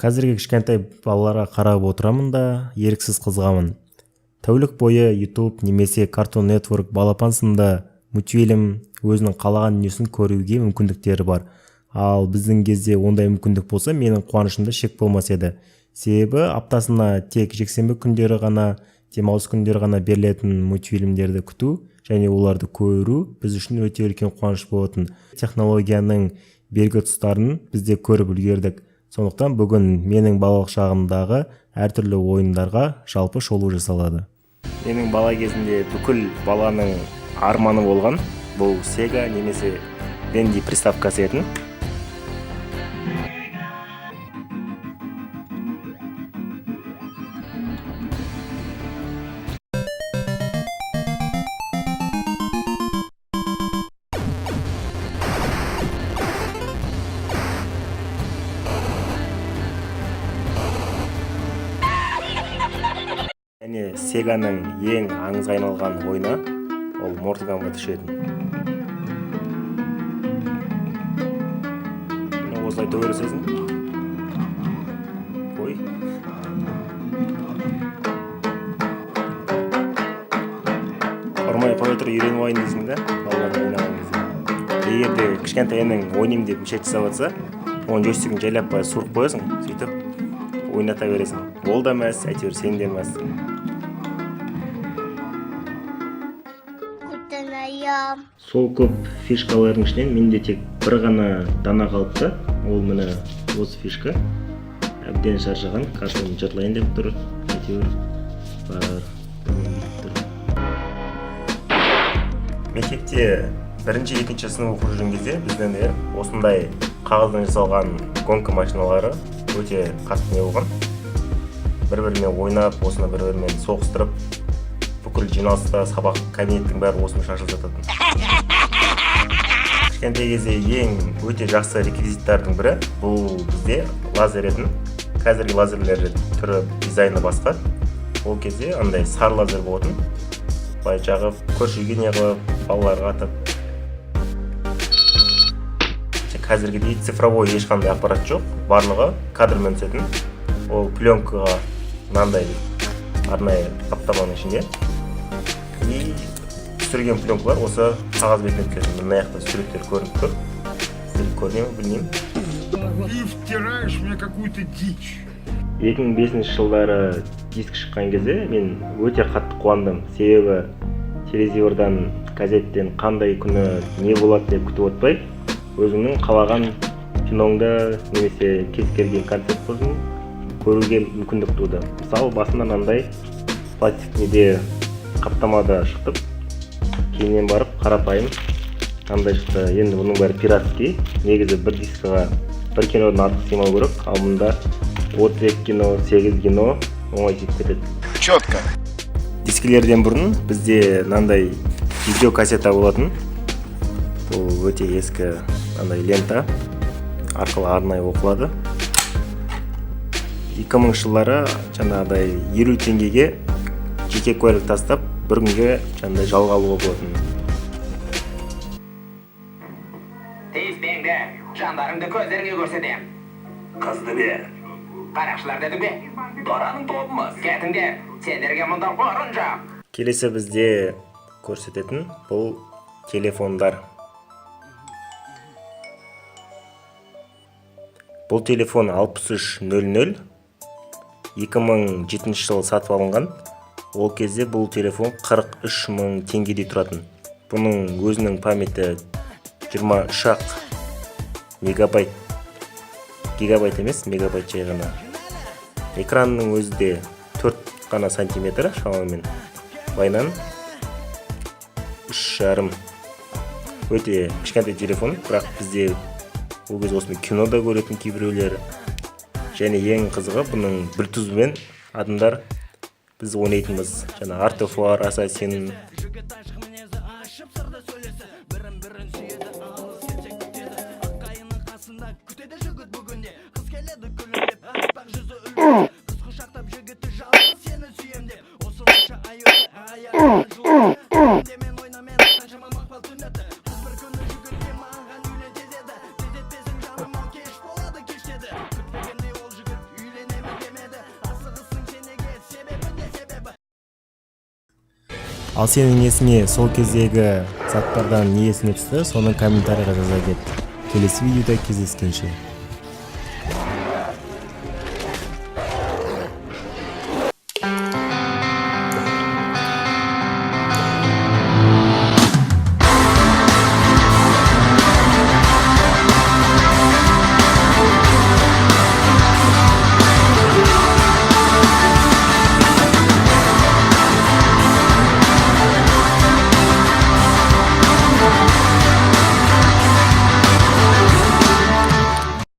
Қазіргі кішкентай балаларға қарап отырамын да, еріксіз қызығамын. Тәулік бойы YouTube немесе Cartoon Network, Балапан сынды мультфильм, өзінің қалаған дүниесін көруге мүмкіндіктері бар. Ал біздің кезде ондай мүмкіндік болса, менің қуанышымда шек болмас еді. Себебі аптасына тек жексенбі күндері ғана, демалыс күндері ғана берілетін мультфильмдерді күту және оларды көру біз үшін өте үлкен қуаныш болатын. Технологияның белгі тұстарын біз де көріп үлгердік. Сондықтан бүгін менің балалық шағымдағы әртүрлі ойындарға жалпы шолу жасалады. Менің бала кезімде бүкіл баланың арманы болған бұл Sega немесе Dendy приставкасы етін. Және Сеганың ең аңызға айналған ойыны ол Mortal Kombat 3 етін. Міне, осылай төбелесесің. Ой, ұрмай қоя тұр, үйреніп алайын дейсің да. Балалармен ойнаған кезде, егер де кішкентай інің ойнаймын деп мешать жасап жатса, оның джойстигін жайлап былай суырып қоясың, сөйтіп ойната бересің. Ол да мәз, әйтеуір сен де мәз. Қутанайым. Сол көп фишкалардың ішінен менде тек бір ғана дана қалыпты. Ол міне, осы фишка. Әбден шаршаған, картон жыртылайын деп тұр, әйтеуір бар деп тұр. Мектепте бірінші, екінші сынып оқып жүрген кезде бізден де осындай қағаздан жасалған гонка машиналары өте қатты не болған. бір бірімен ойнап, осыны бір бірімен соғыстырып, бүкіл жиналыста, сабақ, кабинеттің бәрі осымен шашылып жататын. Кішкентай кезде ең өте жақсы реквизиттардың бірі бұл бізде лазер етін. Қазіргі лазерлер түрі, дизайны басқа. Ол кезде андай сары лазер болатын, былай жағып, көрші үйге не қылып, балаларға атып. Қазіргідей цифровой ешқандай аппарат жоқ, барлығы кадрмен түсетін. Ол пленкаға, мынандай арнайы қаптаманың ішінде, и түсірген пленкалар осы қағаз бетіне түсетін. Мына жақта суреттер көрініп тұр, сіздерге көріне ме, білмеймін. Ты втираешь мне какую-то дичь. 2005 жылдары диск шыққан кезде мен өте қатты қуандым. Себебі телевизордан, газеттен қандай күні не болады деп күтіп отпай, өзіңнің қалаған киноңды немесе кез келген концерт болсын, көруге мүмкіндік туды. Мысалы, басында мынандай пластик неде, қаптамада шықты, кейіннен барып қарапайым мынандай шықты. Енді бұның бәрі пиратский. Негізі бір дискіға бір кинодан артық сыймау керек, ал мұнда 32 кино, 8 кино оңай сыйып кетеді. Четко. Дискілерден бұрын бізде мынандай видеокассета болатын. Бұл өте ескі, андай лента арқылы арнайы оқылады. 2000 жылдары жаңағыдай 50 теңгеге жеке куәлік тастап, бір күнге жаңағыдай жалға алуға болатын. Тиіспеңдер, жандарыңды көздеріңе көрсетем. Қызды бер. Қарақшылар дедің бе? Дораның тобымыз. Кетіңдер, сендерге мұнда орын жоқ. Келесі бізде көрсететін бұл телефондар. Бұл телефон 6300, 2007 жылы сатып алынған. Ол кезде бұл телефон 43 мың теңгедей тұратын. Бұның өзінің памяті 23 ақ мегабайт, гигабайт емес, мегабайт жай ғана. Экранның өзі де 4 қана сантиметр шамамен, былайынан 3,5. Өте кішкентай телефон, бірақ бізде ол кезде осымен кино да көретін кейбіреулер. Және ең қызығы, бұның блютузбен адамдар, біз ойнайтынбыз жаңа Art of War, Assassin. Жігіт ашық мінезі, ашып сырды сөйлесі. Бірін бірін сүйеді, алыс кетсек күтеді. Ақ қайыңның қасында күтеді жігіт бүгінде. Қыз келеді күлімдеп, аппақ жүзі үлбіреп. Қыз құшақтап жігітті, жалғыз сені сүйем деп. Осылайша ай өтті, аяғынан жуылды. Мен ойнамен қаншама мақпал түн өтті. Қыз бір күні жігітке: «Маған үйлен тез еді, тездетпесең, жаным ау, кеш болады, кеш», – деді. Күтпегендей ол жігіт Ал сенің есіңе сол кездегі заттардан не есіңе түсті, соны комментарийға жаза кет. Келесі видеода кездескенше.